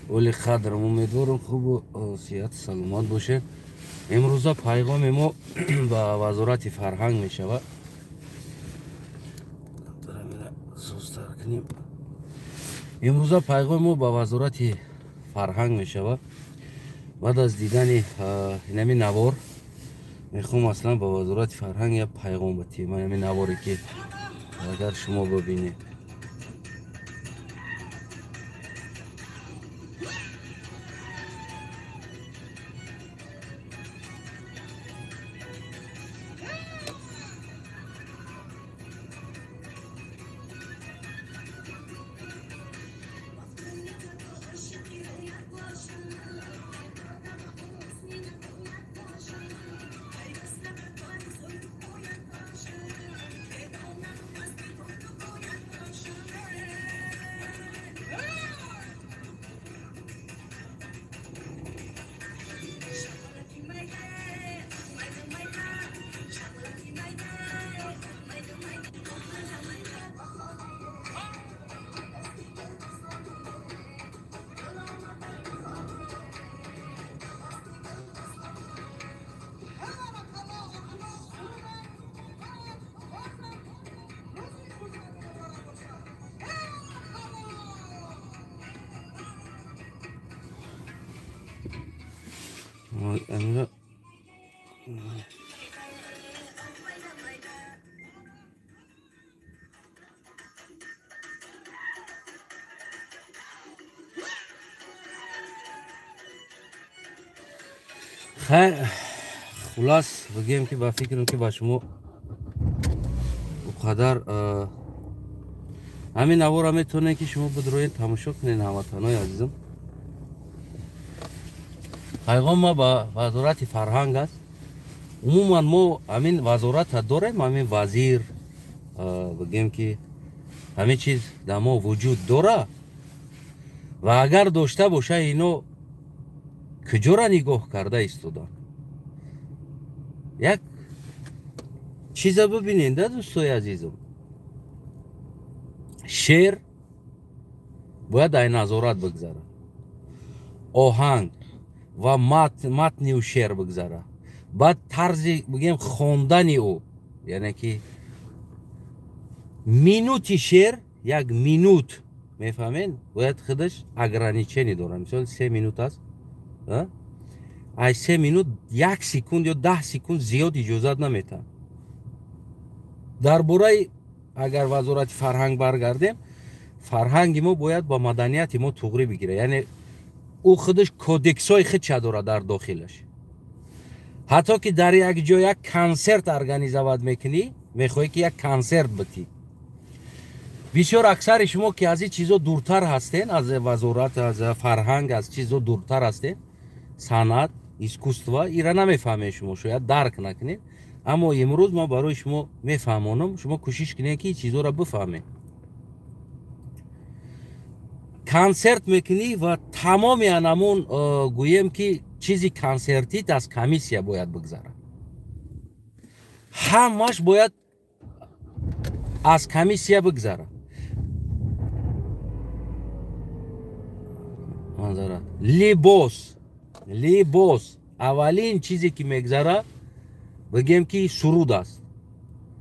Оли қадрам, умедворам хубу сиҳату саломат бошед. Имрӯза пайғоми мо ба Вазорати фарҳанг мешавад. Сустар кунем. Имрӯза пайғоми мо ба Вазорати фарҳанг мешавад. Баъд аз дидани инами навор мехоҳам аслан ба Вазорати фарҳанг як пайғом батиҳем. Ҳамин наворе ки агар шумо бибинед. Хайр, хулас бигем ки ба фикрам ки ба шумо қадар ҳамин навора метавонед ки шумо бидроед тамошо кунед, ҳамватанои азизам. Пайғом ма ба Вазорати фарҳанг аст. Умуман мо ҳамин вазората дорем, ҳамин вазир бигем ки ҳамин чиз дар мо вуҷуд дора ва агар дошта боша ино куҷора нигоҳ карда истодан. Як чиза бибинед, да, дӯстои азизам, шеър бояд ай назорат бигзара, оҳанг ва матни ӯ шеър бигзара, баъд тарзи бигем хондани ӯ, яъне ки минути шеър як минут, мефаҳмед, бояд худаш ограничение дорад. Мисол 3 минут аст, ай 3 минут 1 секунд ё 10 секунд зиёд иҷозат наметаҳад. Дар бораи агар Вазорати фарҳанг баргардем, фарҳанги мо бояд ба маданияти мо туғрӣ бигирад, яъне ӯ худаш кодексҳои худша дорад дар дохилаш. Ҳатто ки дар як ҷо як консерт организоват мекунӣ, мехоҳӣ ки як консерт битӣ. Бисёр аксари шумо ки аз ин чизо дуртар ҳастен, аз вазорат, аз фарҳанг, аз чизо дуртар ҳастен, санъат, искусство ира намефаҳмед шумо, шояд дарк накунед, аммо имрӯз ман барои шумо мефаҳмонам, шумо кӯшиш кунед ки ин чизоро бифаҳмед. Консерт мекунӣ ва тамоми анамун гӯем ки чизи консертит аз комиссия бояд бигзарад, ҳамаш бояд аз комиссия бигзарад. Манзара либос, либос аввалин чизе ки мегзара бигем ки суруд аст.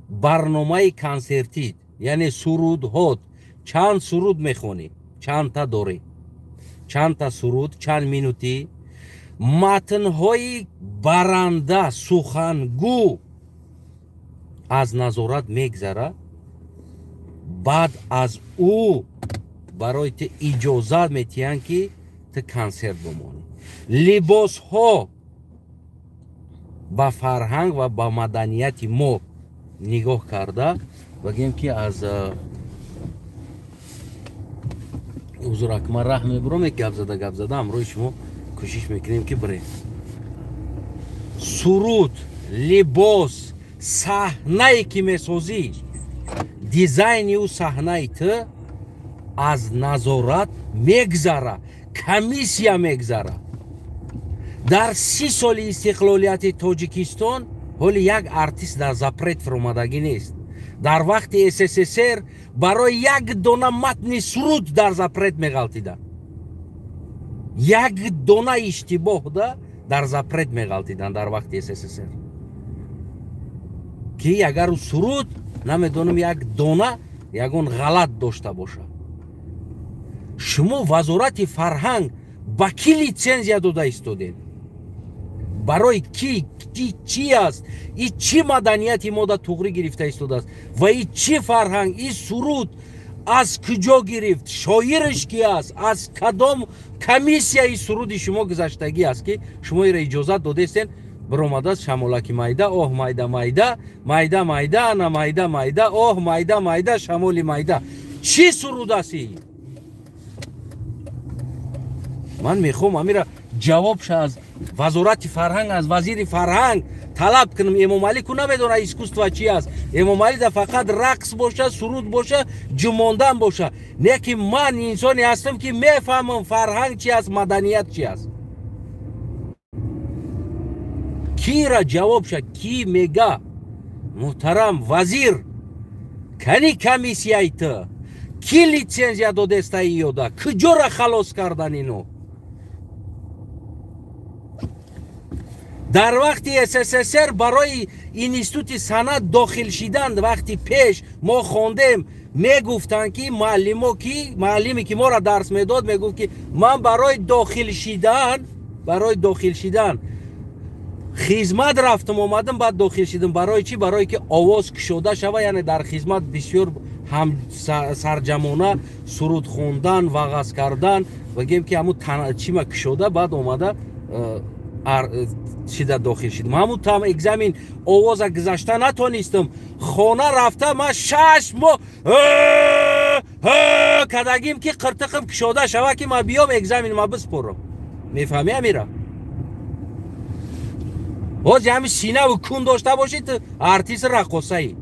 Барномаи консертит, яъне сурудҳот, чанд суруд мехонӣ, чандта дорӣ, чандта суруд, чанд минутӣ, матнҳои баранда сухангӯ аз назорат мегзара, баъд аз ӯ барои ту иҷозат метиҳанд ки ту консерт бимонӣ. Либосҳо ба фарҳанг ва ба маданияти мо нигоҳ карда бигем ки аз узурак ман раҳ мебурам, як гап зада гап зада ҳамроҳи шумо кӯшиш мекунем ки бирем. Суруд, либос, саҳнае ки месозӣ, дизайни ӯ саҳнаи ту аз назорат мегзара, комиссия мегзара. Дар 30 соли истиқлолияти Тоҷикистон ҳоли як артист дар запрет фуромадагӣ нест. Дар вақти СССР барои як дона матни суруд дар запрет меғалтиданд. Як дона иштибоҳ да дар запрет меғалтидан дар вақти СССР. Ки агар ӯ суруд намедонам як дона ягон ғалат дошта бошад. Шумо вазорати фарҳанг ба кӣ литсензия дода истодед? Барои ки чӣ аст? И чӣ маданияти мо да туғрӣ гирифта истодааст? Ва и чӣ фарҳанг, и суруд аз куҷо гирифт? Шоираш ки аст? Аз кадом комиссияи суруди шумо гузаштагӣ аст, ки шумо иро иҷозат додестен? Биромадааст шамолаки майда, оҳ майда майда, майда майда, ана майда майда, оҳ майда майда, шамоли майда. Чӣ суруд аст ин? Ман мехоҳам амира ҷавобша аз вазорати фарҳанг, аз вазири фарҳанг талаб кунам. Эмомалӣ ку намедонад искусство чи аст. Эмомалӣ да фақат рақс боша, суруд боша, ҷумондан боша. Не ки ман инсоне ҳастам, ки мефаҳмам фарҳанг чи аст, маданият чи аст. Кира ҷавобша ки мега? Муҳтарам вазир, кани комиссияи ту? Ки литсензия додестаи ёда? Куҷора халос кардан ино? Дар вақти СССР барои институти санъат дохил шидан вақти пеш мо хондем, мегуфтанд ки муаллимо, ки муаллиме ки моро дарс медод, мегуфт ки ман барои дохил шидан хизмат рафтам, омадам, баъд дохил шидам. Барои чӣ? Барое ки овоз кушода шава, яъне дар хизмат бисёр ҳам сарҷамона суруд хондан, вағаз кардан, бигем ки ҳамун чима кушода, баъд омада шида дохил шидам. Ҳамун там экзамен овоза гузашта натонистам. Хона рафта ман 6 моҳ кардагим ки қиртиқим кушода шава, ки ман биём экзаменма биспорам. Мефаҳмӣ амира? Ҳозир ҳами синаву кун дошта бошӣ, ту артист раққосаӣ.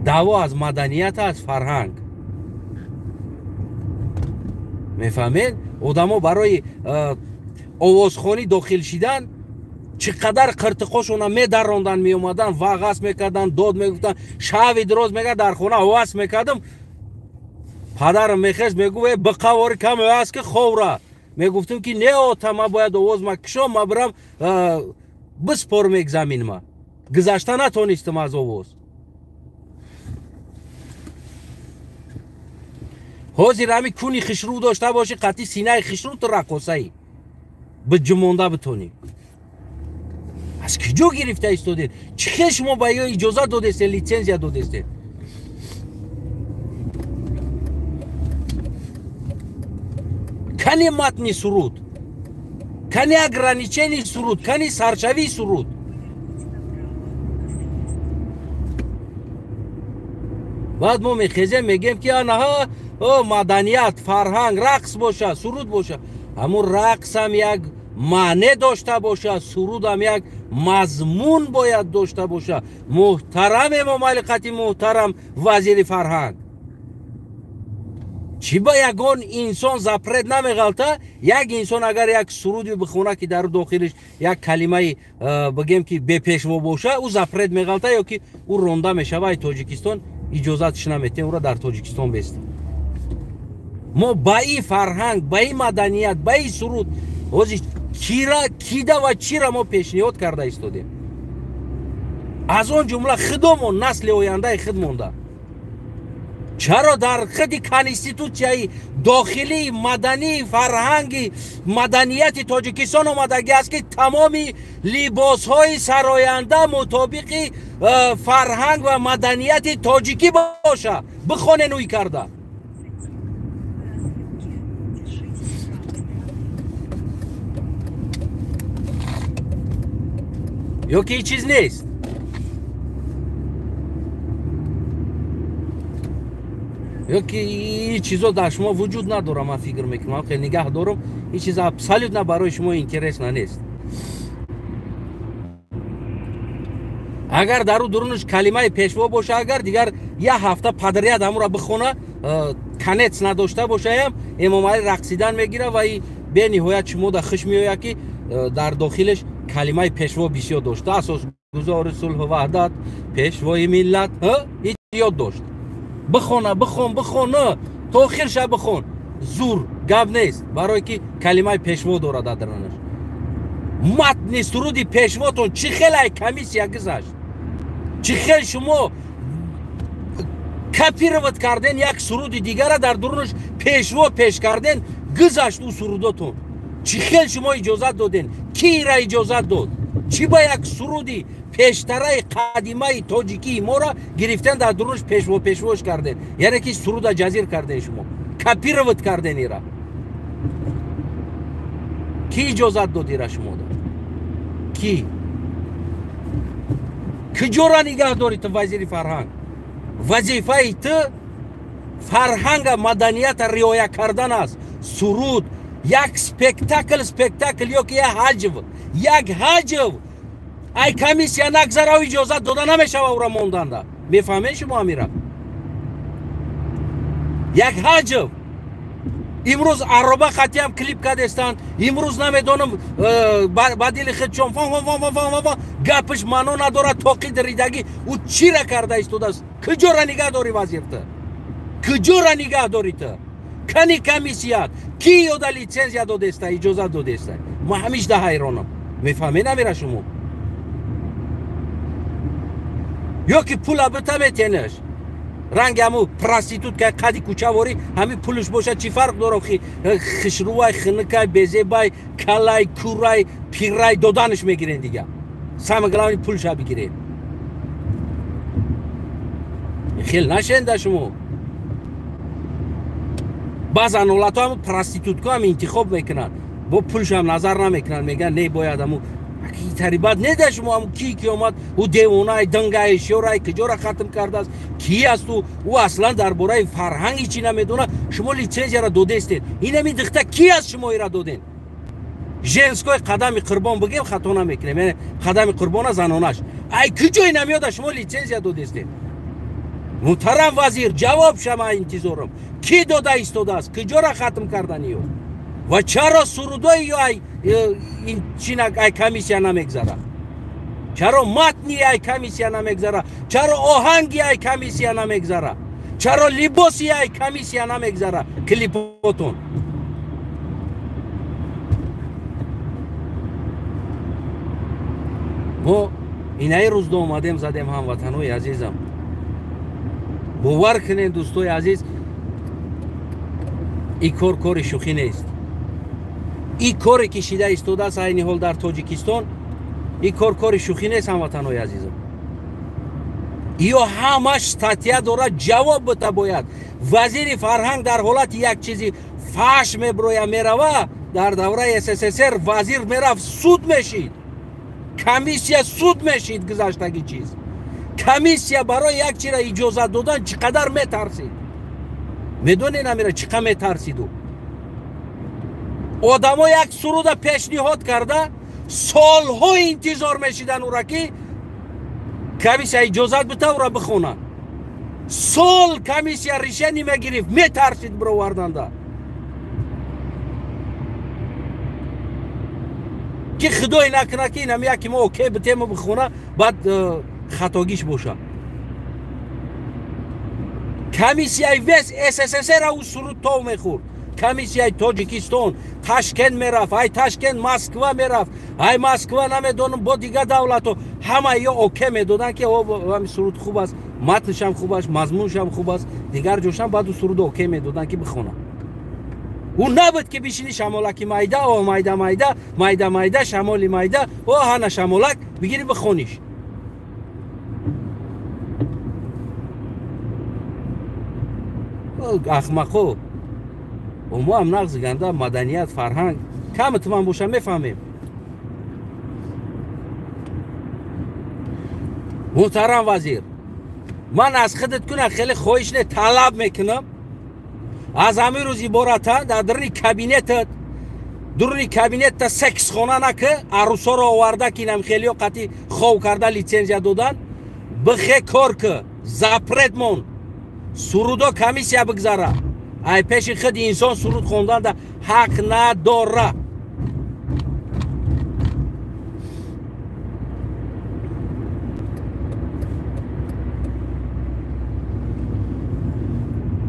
Даъво аз маданият, аз фарҳанг. Мефаҳмед? Одамо барои овозхонӣ дохил шидан чӣ қадар қиртиқошона медарондан, меомадан, вағас мекардан, дод мегуфтан, шави дроз мекард, дар хона оваз мекардам. Падарам мехест, мегуфт: биқавори кам аст ки ховра. Мегуфтам ки не ота, ман бояд овоз ма кушом, ман бирам биспорам экзаменма. Гузашта натонистам аз овоз. Ҳозир ҳами куни хишрӯ дошта бошӣ, қатъи синаи хишрӯ ту раққосаӣ. Биҷумонда битонӣ. Аз куҷо гирифта истодед? Чӣ хел шумо ба ё иҷозат додестед, литсензия додестед? Кани матни суруд, кани ограничени суруд, кани саршавии суруд. Баъд мо мехезем, мегем ки анаҳа маданият, фарҳанг, рақс боша, суруд боша. Ҳамун рақсам як маъне дошта боша, сурудам як мазмун бояд дошта боша. Муҳтарам Эмомалӣ қати муҳтарам вазири фарҳанг, чӣ ба ягон инсон запрет намеғалта? Як инсон агар як суруде бихона, ки дар дохилиш як калимаи бигем ки бепешво боша, ӯ запрет меғалта ё ки ӯ ронда мешава ай Тоҷикистон, иҷозатш наметем ӯро дар Тоҷикистон беста. Мо ба и фарҳанг, ба и маданият, ба и суруд ҳозир кира кида ва чира мо пешниҳод карда истодем? Аз он ҷумла худомон, насли ояндаи худ монда. Чаро дар худи конститутсияи дохилии мадании фарҳанги маданияти Тоҷикистон омадагӣ аст, ки тамоми либосҳои сароянда мутобиқи фарҳанг ва маданияти тоҷикӣ боша? Бихонен ӯй карда. Ё ки ҳеҷ чиз нест? Ё ки ин чизо дар шумо вуҷуд надорам, ман фикр мекунам, хеле нигаҳ дорам, ин чиз абсолютно барои шумо интересно нест. Агар дар ӯ дурунаш калимаи пешво боша, агар дигар як ҳафта падарияд ҳамура бихона, конец надошта бошаям, Эмомалӣ рақсидан мегира ва и бениҳоят шумо да хуш меояд, ки дар дохилаш калимаи пешво бисёр дошта. Асосгузори сулҳу ваҳдат, пешвои миллат, ҳеҷ ёд дошт. Бихона, бихон, бихон, то охир ша бихон. Зур гап нест, барое ки калимаи пешво дорад дар дарунаш. Матни суруди пешвотон чӣ хел ай комиссия гузашт? Чӣ хел шумо копировать карден як суруди дигара дар дурунаш пешво пеш карден, гузашт ӯ сурудотон? Чӣ хел шумо иҷозат доден? Ки ира иҷозат дод? Чӣ ба як суруди пештараи қадимаи тоҷикии моро гирифтен дар дурунаш пешво пешвош карден? Яъне ки суруда ҷазир карден, шумо копировать карден ира. Ки иҷозат дод ира шумода? Ки? Куҷора нигаҳ дорӣ ту, вазири фарҳанг? Вазифаи ту фарҳанга, маданията риоя кардан аст. Суруд як спектакл, спектакл ё ки як ҳаҷв, як ҳаҷв ай комиссия нагзарав, иҷозат дода намешава ӯра монданда. Мефаҳмед шумо амира? Як ҳаҷв имрӯз ароба хатиам клип кардестанд, имрӯз намедонам ба дили худшон гапаш маъно надорад, тоқи даридагӣ. Ӯ чира карда истодааст? Куҷора нигаҳ дорӣ, вазир, ту? Куҷора нигаҳ дорӣ ту? Кани комиссият? Ки ёда литсензия додеста, иҷозат додеста? Ма ҳамишда ҳайронам. Мефаҳмед намера шумо? Ё ки пула бита метенаш, ранги ҳаму проститутка қади кӯчаворӣ, ҳамин пулш бошад, чӣ фарқ дорад? Хишрувай, хинукай, безебай, калай, курай, пирай доданаш мегирен дига. Самое главное, пулша бигирен. Хел нашенда шумо. Баъзан ҳолатҳо ҳаму проститутка ҳам интихоб мекунанд, бо пулшам назар намекунанд, мегӯянд не, бояд ҳаму тари бад неда шумо. Ҳаму ки ки омад, ӯ девонай, дангай, шёрай, куҷора хатм кардааст, ки аст ӯ? Ӯ аслан дар бораи фарҳанги чӣ намедонад. Шумо литсензияро додестед. Инами дихта ки аст шумо ира доден? Женской қадами қурбон бигем, хато намекунем, яъне қадами қурбона занонаш. Ай куҷо инамиёда шумо литсензия додестед? Муҳтарам вазир, ҷавоб шама интизорам. Ки дода истодааст? Куҷора хатм карданиё? Ва чаро сурудои ё ай ин ай комиссия намегзара? Чаро матни ай комиссия намегзара? Чаро оҳанги ай комиссия намегзара? Чаро либоси ай комиссия намегзара? Клипотон. Мо инаи рӯз омадем, задем, ҳамватанои азизам. Бовар кунед, дӯстои азиз, ин кор кори шӯхӣ нест. Ин коре ки шида истодааст айни ҳол дар Тоҷикистон, ин кор кори шӯхӣ нест, ҳамватанои азизам. Ё ҳамаш статья дорад, ҷавоб бита бояд. Вазири фарҳанг дар ҳолати як чизи фаҳш меброя мерава, дар давраи СССР вазир мерафт, суд мешид, комиссия суд мешид. Гузаштаги чиз комиссия барои як чира иҷозат додан чӣ қадар метарсид, медонед амира, чӣ қадар метарсиду? Одамо як суруда пешниҳод карда, солҳо интизор мешидан ӯра ки комиссия иҷозат бита, ӯра бихонанд. Сол комиссия решение мегирифт, метарсид бироварданда, ки худое накунад ки инам яки мо окей битему бихона, баъд хатогиш боша. Комиссияи вес СССР ӯ суруд тов мехӯрд. Комиссияи Тоҷикистон Ташкент мерафт, ай Ташкент Москва мерафт, ай Москва намедонам бо дигар давлатҳо, ҳама ё окей медоданд ки ҳами суруд хуб аст, матншам хуб аст, мазмуншам хуб аст, дигар ҷошам. Баъд ӯ суруд окей медоданд ки бихонад. Ӯ набуд ки бишини шамолаки майда, о майда майда, майда майда, шамоли майда, о ҳана шамолак бигири бихониш. Ахмақо, мо ҳам нағз ганда маданият, фарҳанг камтуман боша мефаҳмем. Муҳтарам вазир, ман аз худат кунам хеле хоҳиш не, талаб мекунам. Аз ҳамин рӯз иборатан дар даруни кабинетат, дуруни кабинетта сексхона наки, арӯсоро оварда ки инам хелиё қатъи хов карда литсензия додан, бихе кор ки запрет мон, сурудо комиссия бигзара. Ай пеши худи инсон суруд хонданда ҳақ надора.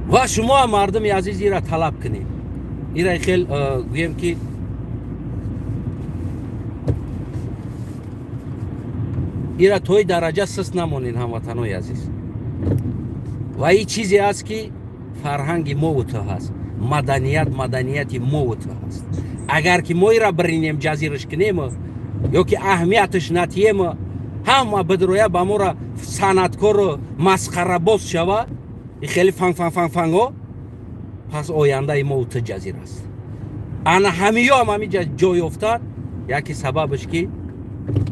Ва шумо ҳам, мардуми азиз, ира талаб кунед. Ира хел гӯем ки ира тои дараҷа сист намонен, ҳамватанои азиз. Ва ин чизе аст ки фарҳанги мову ту ҳаст, маданият маданияти мову ту ҳаст. Агар ки мо ира биринем, ҷазираш кунем ё ки аҳамияташ натием, ҳама бидроя ба мора санъаткору масхарабоз шава, и хеле фанг фанг фанг фанго, пас ояндаи мову ту ҷазир аст. Ана ҳамиёам ҳамиҷа ҷой ёфтан яке сабабаш ки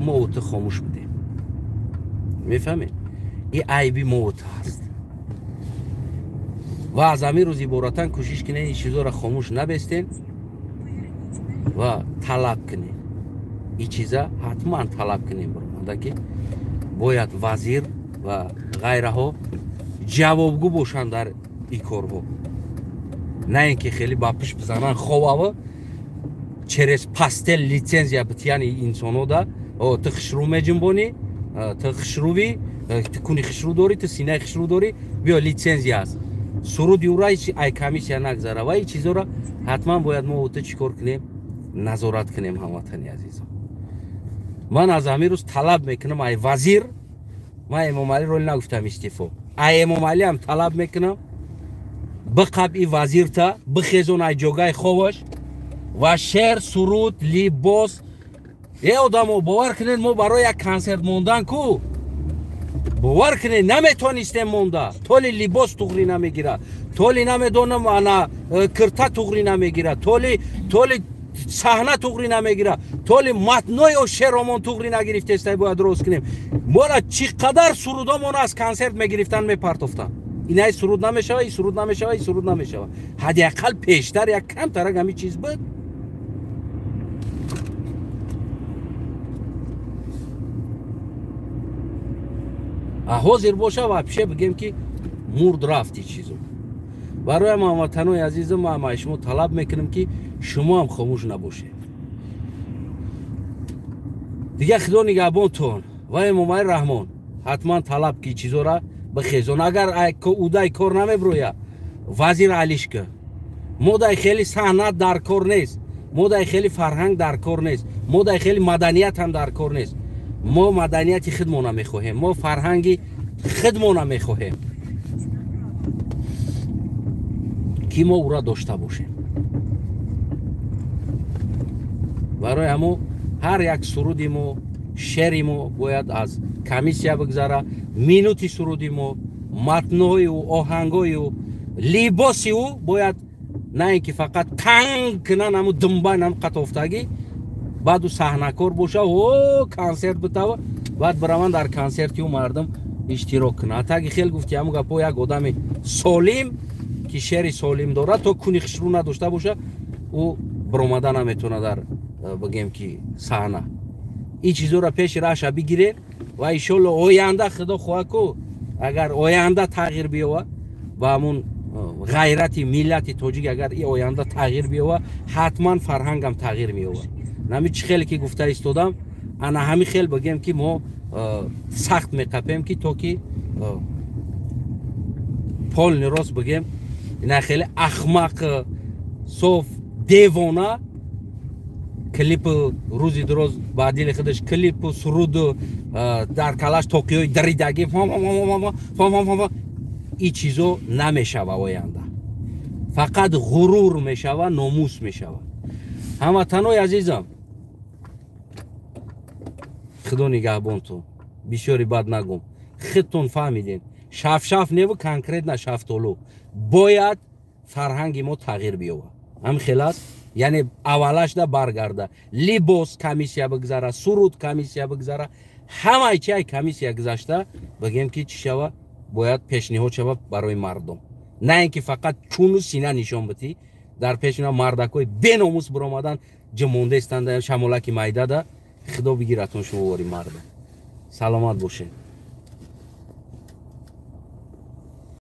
мову ту хомӯш будем. Мефаҳмед? И айби мову ту ҳаст. Ва аз ҳамин рӯз иборатан кӯшиш кунед ин чизоро хомӯш набестен ва талаб кунед. Ин чиза ҳатман талаб кунем, баромада ки бояд вазир ва ғайраҳо ҷавобгӯ бошанд дар ин корҳо, на ин ки хеле ба пишт бизананд ховава через постель лицензия битияни инсонода. Ту хушрӯ меҷунбонӣ, ту хушрӯвӣ, ту куни хушрӯ дорӣ, ту синаи хушрӯ дорӣ, биё лицензия аст. Суруди ура ай комиссия нагзара. Ва ин чизоро ҳатман бояд мо ту чӣ кор кунем? Назорат кунем, ҳамватани азизам. Ман аз ҳамин рӯз талаб мекунам ай вазир, ман Эмомалӣ роли нагуфтам истифо, ай Эмомалиам талаб мекунам биқаб и вазирта бихезон ай ҷогаи ховаш ва шеър, суруд, либос. Е одамо, бовар кунед, мо барои як консерт мондан ку, бовар кунед, наметонистем монда. Толи либос туғрӣ намегира, толи намедонам ана кирта туғрӣ намегира, толи саҳна туғрӣ намегира, толи матнои шеъромон туғрӣ нагирифтестай, бояд рост кунем. Мора чӣ қадар сурудомон аз консерт мегирифтан, мепартофтан. Инай суруд намешава, ин суруд намешава, ин суруд намешава. Ҳадди ақал пештар як камтарак ҳамин чиз буд. Ҳозир боша ва пише бигем ки мурд рафт ин чизо. Барои ҳамватанои азизам ман аз шумо талаб мекунам ки шумо ҳам хомӯш набошед. Дигар Худо нигаҳбонтон ва Эмомалӣ Раҳмон ҳатман талаб ки чизора бихезон. Агар удай кор намеброя, вазир алишка. Мо дай хеле саҳнат дар кор нест, мо дай хеле фарҳанг дар кор нест, мо дай хеле маданият ҳам дар кор нест. Мо маданияти худмона мехоҳем, мо фарҳанги худмона мехоҳем ки мо ура дошта бошем. Барои ҳамо ҳар як суруди мо, шеъри мо бояд аз комиссия бигзара. Минути суруди мо, матнҳои ӯ, оҳангҳои ӯ, либоси ӯ бояд на ин ки фақат танг кунан ҳаму думбайн ҳам қатофтагӣ, баъду саҳнакор боша, о консерт битава, баъд бираванд дар консерти ӯ мардум иштирок кунанд. Таги хел гуфти ҳаму гапо як одами солим ки шеъри солим дорад, то куни хушрӯ надошта боша, ӯ биромада наметавонад дар бигем ки саҳна. Ин чизоро пеши раҳша бигиред ва иншолло оянда Худо хоҳад ку, агар оянда тағйир биёва ба ҳамун ғайрати миллати тоҷик, агар и оянда тағйир биёва, ҳатман фарҳангам тағйир меёва. Нами чӣ хеле ки гуфта истодам, ана ҳамин хел бигем ки мо сахт меқапем ки то ки полни рост бигем, ина хеле ахмақ, соф, девона клипу рӯзи дуроз ба дили худаш клипу суруду дар калаш тоқиёи даридагӣ ин чизо намешава оянда. Фақат ғурур мешава, номус мешава. Ҳамватанои азизам, Худо нигаҳбонтон. Бисёри бад нагум, худтон фаҳмиден. Шафшаф неву конкретно шафтолу. Бояд фарҳанги мо тағйир биёва. Ҳамин хел аст, яъне аввалашда баргарда. Либос комиссия бигзара, суруд комиссия бигзара, ҳамаи чи ай комиссия гузашта бигем ки чӣ шава, бояд пешниҳод шава барои мардум. На ин ки фақат чуну сина нишон битӣ, дар пеши мардакҳои беномус биромадан ҷимондаистанд шамолаки майдада. Худо бигиратон шумо вори мардум. Саломат бошед.